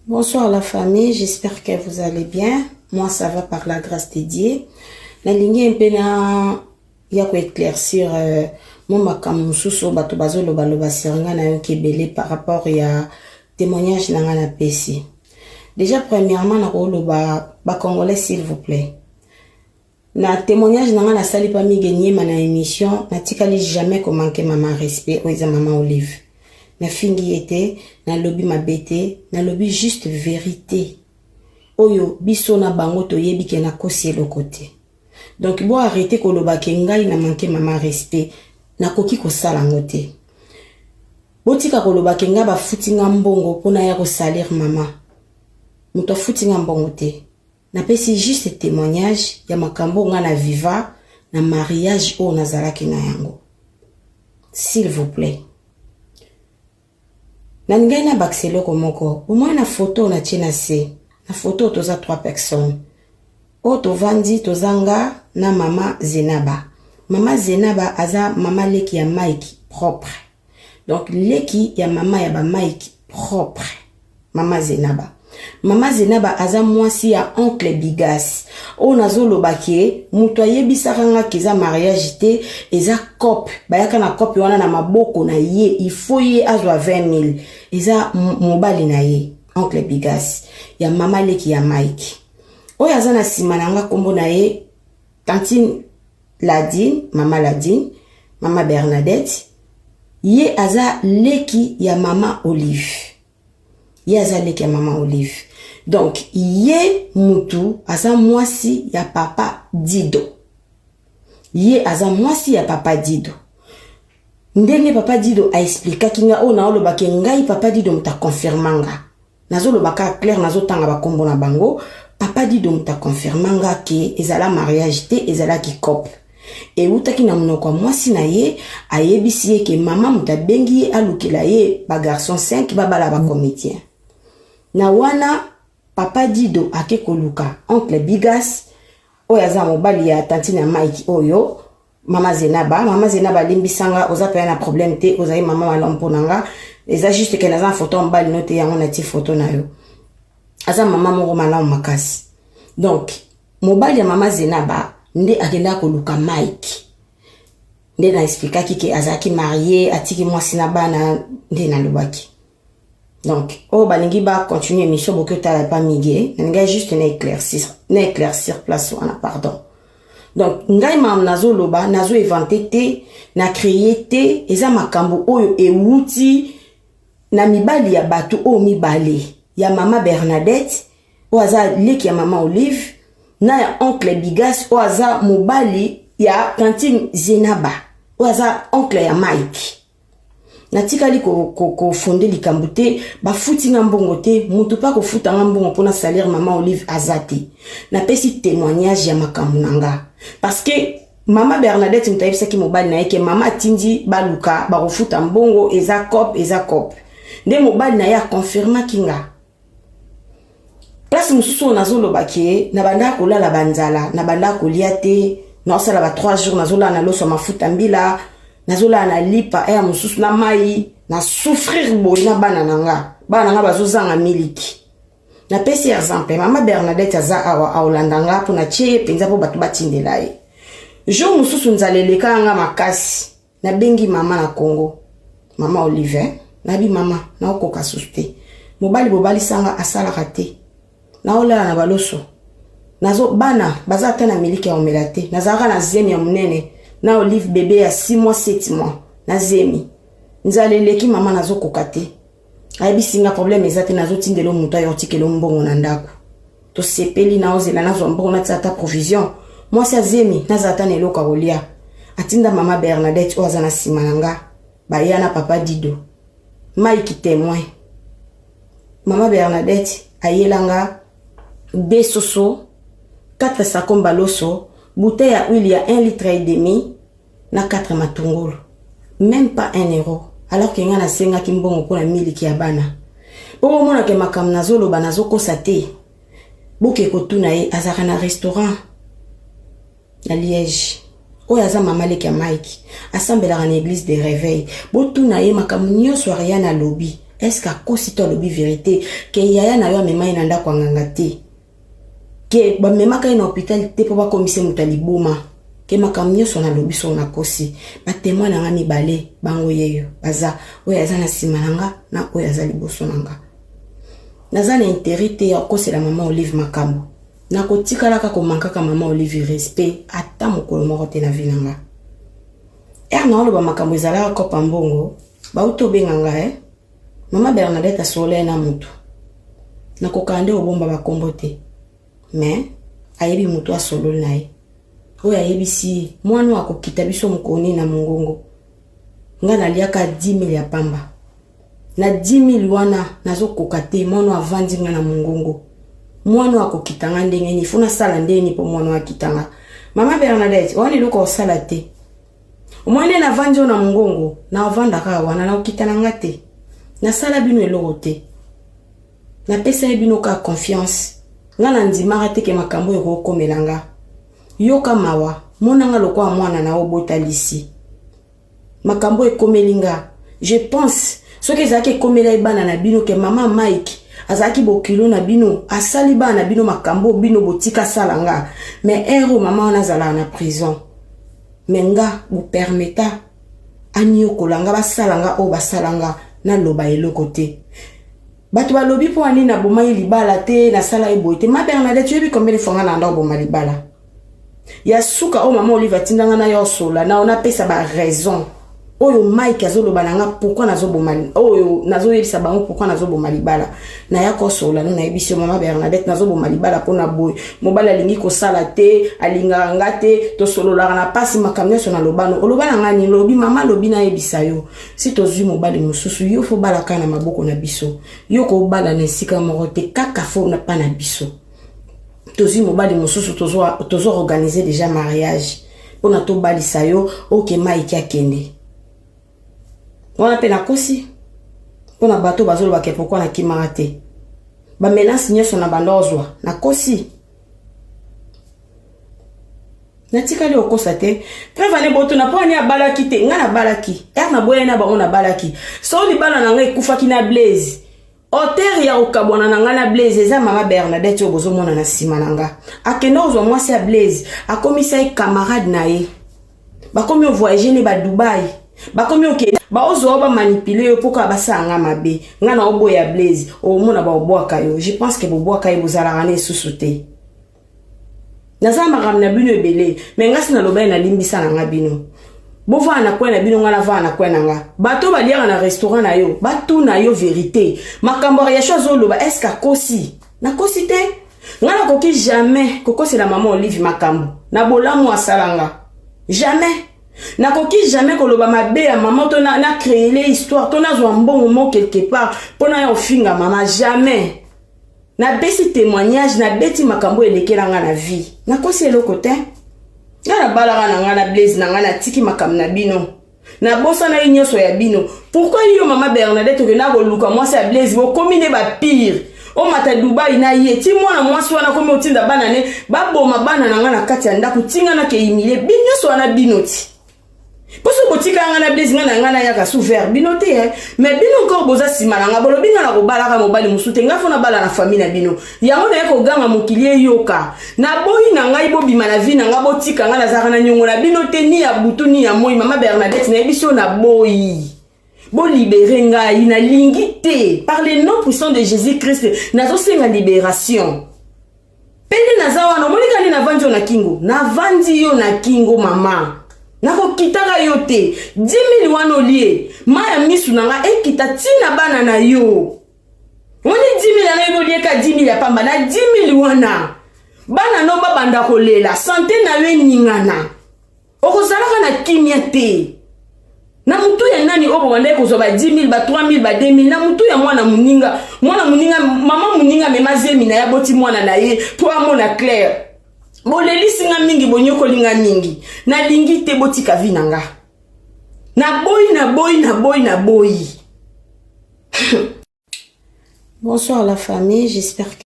Bonsoir la famille, j'espère que vous allez bien. Moi ça va par la grâce de Dieu. Nalingi mpe na ya koéclaircir mo makambo mosusu oyo bato bazolobaloba sur nga. Nayoki ebele par rapport ya témoignage na nga napesi. Déjà, premièrement, nakoloba, Bacongolais, s'il vous plaît, na témoignage na nga nasali pa Mige Niema na émission, natikali jamais komanquer mama respect. Oyo eza mama Olive, nafingi ye te, nalobi mabe te, nalobi juste vérité oyo biso na bango toyebi ke nakosi eloko te. Donc bo arrêter koloba ke ngai na manquer mama respect, nakoki kosala yango te. Botika koloba ke ngai bafuti nga mbongo mpona ya kosalir mama. Moto afuti nga mbongo te. Napesi juste témoignage ya makambo nga na vivre na mariage oyo nazalaki na yango. S'il vous plaît, nalingai nabakisa eloko moko. Omoi na foto natie na se, na foto toza trois personnes oyo tovandi. Toza nga na mama Zenaba. Mama Zenaba aza mama leki ya Mike propre, donc leki ya mama ya baMike propre. Mama Zenaba, mama Zenaba aza mwasi ya oncle Bigas oyo nazoloba ke moto ayebisaka nga ke eza mariage te, eza coop. Bayaka na coop wana na maboko na ye, ifo ye azwa 20 000. Eza mobali na ye, oncle Bigas ya mama leki ya Mike. Oyo aza na nsima na nga, nkombo na ye tantine Ladine, mama Ladine, mama Bernadette. Ye aza leki ya mama Olive, ye aza leki ya mama Olive. Donc ye mutu aza mwasi ya papa Dido, ye aza mwasi ya papa Dido. Ndenge papa Dido aexpliquaki nga, oyo naolobaki ngai, papa Dido moto aconfirma nga. Nazoloba kaka clair, nazotanga bakombo na bango. Papa Dido moto aconfirma nga ke ezala mariage te, ezalaki coop. Eutaki na monoko ya mwasi na ye. Ayebisi ye ke mama moto abengi ye, alukela ye bagarçon 5 babala bacomédien. Na wana papa Dido ake koluka oncle Bigas oyo aza mobali ya tantine ya Mike, oyo mama Zenaba. Mama Zenaba, alimbisanga, oza mpenza na problème te, ozali mama malamu mpo na nga. Eza juste ke naza na foto ya mobali no te, yango natie foto na yo. Aza mama moko malamu makasi. Donc mobali ya mama Zenaba nde akendaka koluka Mike. Nde na expliquaki ke azalaki marié, atiki mwasi na bana, nde nalobaki. Donc oyo balingi bacontinue émission, boki otala pa Mige. Nalingai juste na éclaircir place wana, pardon. Donc ngai makambo nazoloba, nazoinventer te, na créer te. Eza makambo oyo ewuti na mibali ya bato oyo mibale, ya mama Bernadette oyo aza leki ya mama Olive, na ya oncle Bigas oyo aza mobali ya tantine Zenaba, oyo aza oncle ya Mike. Natikali kofonder ko, ko likambo te. Bafuti nga mbongo te, motu mpe akofuta nga mbongo mpona salir mama Olive aza te. Napesi témoignage ya makambo na nga parce que mama Bernadette moto ayebisaki mobali na ye ke mama atindi baluka, bakofuta mbongo, eza coop, eza coop. Nde mobali na ye aconfirmaki nga. Place mosusu oyo nazoloba ke na bandaka kolala banzala, na bandaka kolia te, naosala ba 3 jours nazolala na loso ya mafuta mbila, nazolala na lipa eya mosusu na mai, na souffrir boye na bana na nga. Bana na nga bazozanga miliki. Napesi exemple, mama Bernadette aza awa, aolanda nga mpo natie ye mpenza mpo bato batindela ye. Jour mosusu nzala elekaka nga makasi, nabengi mama na Congo, mama Olive. Nabi: "Mama, naokoka susu te. Mobali bobalisanga asalaka te, naolala na baloso, nazo bana baza ata na miliki ya komela te. Nazalaka na zemi ya monene na Olive, bébé ya 6 mois, 7 mois na zemi. Nzala eleki mama, nazokoka te." Ayebisi nga: "Problème eza te, nazotindela moto ayo otikela mbongo na ndako." Tosepeli, naozela nazwa mbongo, natia ata provision, mwasi azemi, nazala ata na eloko ya kolia. Atinda mama Bernadette oyo aza na nsima na nga, baya na papa Dido, Mike témoin. Mama Bernadette ayelanga de soso, 4 sakomba loso, bouteille ya huile ya 1 litre et demi na 4 matungulu, même pas 1 euro, alors ke nga nasengaki mbongo mpona miliki ya bana. Mpo bomonake makambo nazoloba, nazokosa te. Boke kotuna ye, azalaka na restaurant na Liège. Oyo aza mama leki ya Mike, asambelaka na église de réveil. Botuna ye makambo nyonso Ariane alobi. Est-ce akosi to alobi vérité ke yaya na yo amema ye na ndako ya nganga te, ke bamemaka ye na hôpital te mpo bakomisa moto ya liboma, ke makambo nyonso nalobi so nakosi? Batémoin na nga mibale, bango yeyo baza, oyo aza na nsima na nga na oyo aza liboso na nga. Naza na intérêt te ya kokosela mama Olive makambo. Nakotikalaka komankaka mama Olive respect ata mokolo moko te na vie na nga. Ere na oloba makambo ezalaka kopa mbongo, bauti obenga nga e mama Bernadette asolola ye na motu. Nakokaa nde obomba bakombo te, mais ayebi motu asololi na ye. Oyo ayebisi ye, mwana oyo akokita biso mokoni na mongongo. Nga naliaka 10 000 ya pamba. Na 10 000 wana nazokoka te. Mwana oyo avandi nga na mongongo, mwana oyo akokita nga ndenge nini? Fo nasala ndenge nini mpo mwana oyo akita nga? Mama Bernadette, wana eloko osala te. Omoi nde navandi oyo na mongongo, navanda kaka wana, nakokita na nga te. Nasala bino eloko te, napesa ye bino kaka confiance. Nga nandimaka te ke makambo oyo ekokomela nga. Yoka mawa, monanga lokola mwana na obotalisi. Makambo ekomeli nga, je pense soki ezalaki ekomela ye bana na bino, ke mama Mike azalaki bokilo na bino, asali bana na bino makambo bino botika sala nga, mais ere oyo mama wana azalaka na prison. Mais nga bopermeta aniokola nga, basala nga oyo basala nga, naloba eloko te. Bato balobi mpo ani naboma ye libala te, nasala ye boye te. Ma Bernadette, oyebi combien de fois nga nanda oboma libala ya suka oyo mama Olive atindanga na yo osola na napesa baraison oyo Mike azoloba na nga pourquoi nazoboma, oyo nazoyebisa bango pourquoi nazoboma libala. Naya kosola no, nayebisi yo, mama Bernadette, nazoboma libala mpona boye: mobali alingi kosala te, alingaka nga te, tosololaka na mpasi. Makambo nyonso nalobano, oloba na nga nini? Olobi, mama alobi nayebisa yo, si tozwi mobali mosusu, yo fo balaka na maboko na biso, yo kobala na esika moko te, kaka fo pa na biso. Tozwi mobali mosusu, tozo-organiser déjà mariage mpona tobalisa yo. Oke, Mike akende wana mpe nakosi mpona bato bazolobaka pourquoi nakimaka te, bamenaces nyonso na bando ozwa. Nakosi? Natikali okosa te. Preuve ane botuna mpo ani abalaki te. Ngai nabalaki ere naboyai na bango, nabalaki. So libala na ngai ekufaki na Blaise, auteur ya kokabwana na ngai na Blaise eza mama Bernadette oyo bozomona na nsima na nga. Akende kozwa mwasi ya Blaise, akomisa ye camarade na ye, bakomi ovoyage ne badubai, bakomi okende, baozwa o bamanipuler yo mpo kaka basala nga mabe. Ngai na oboya Blaise, omona baobwaka yo. Je pense ke bobwaka ye, bozalaka na esusu te. Naza makambo na bino ebele, me nga si naloba ye, nalimbisa na nga bino. Bovanda na coin na bino, nga navanda na coin na nga. Bato baliaka na restaurant na yo, batuna yo vérité. Makambo ya Yasho azoloba, est-ce akosi? Nakosi te. Nga nakoki jamais kokosela mama Olive makambo na bolamu asala nga. Jamais nakoki jamais koloba mabe ya mama to na, na créer histoire to nazwa mbongo mo quelque part mpo na ya ofinga mama. Jamais. Napesi témoignage, nabeti makambo elekela nga na vie. Nakosi eloko te. Nga nabalaka na nga na Blaise na nga, natiki makambo na bino, nabosana ye nyonso ya bino. Pourquoi yo mama Bernadette okenda koluka mwasi ya Blaise? Bokomi nde bapire, omata Dubai na ye ti mwana mwasi wana komi otinda bana ne baboma bana na nga na kati ya ndako, tinga na ke humilie bino nyonso wana. Bino ti mposo botika nga na Blaise, nga na nga nayaka sous bino te, eh. Mais bino encore boza nsima na nga, bolobi nga na kobalaka mobali mosusu te, nga fo nabala na famille na bino. Yango naye koganga mokili eyoka, naboyi na ngai bobima na vie na nga, botika nga. Nazalaka na niongo na bino te, ni ya butu ni ya moi. Mama Bernadette, nayebi so naboyi, bolibérer ngai, nalingi te. Par le nom puissant de Jésus Christ, nazosenga libération. Mpe nde naza wana, omonika nde navandi yo na kingo, navandi yo na kingo. Mama, nakokitaka yo te. 10 000 wana olie, ma ya misu na nga ekita ntina bana na yo. Omoni 10 000 wana, yebi olieka 10 000 ya pamba. Na 10 000 wana, bana no babanda kolela, santé na yo eningana, okozalaka na kimia te. Na mutu ya nani oyo bobandaki kozwa ba 10 000, ba 3 000, ba 2 000 na mutu ya mwana moninga? Mwana moninga, mama moninga amema zemi na ye, aboti mwana na ye mpo amona claire. Bolelisi nga mingi, bonyokoli nga mingi. Nalingi te, botika vie na nga. Naboyi, naboyi, naboyi, naboyi. Bonsoir la famille, j'espère que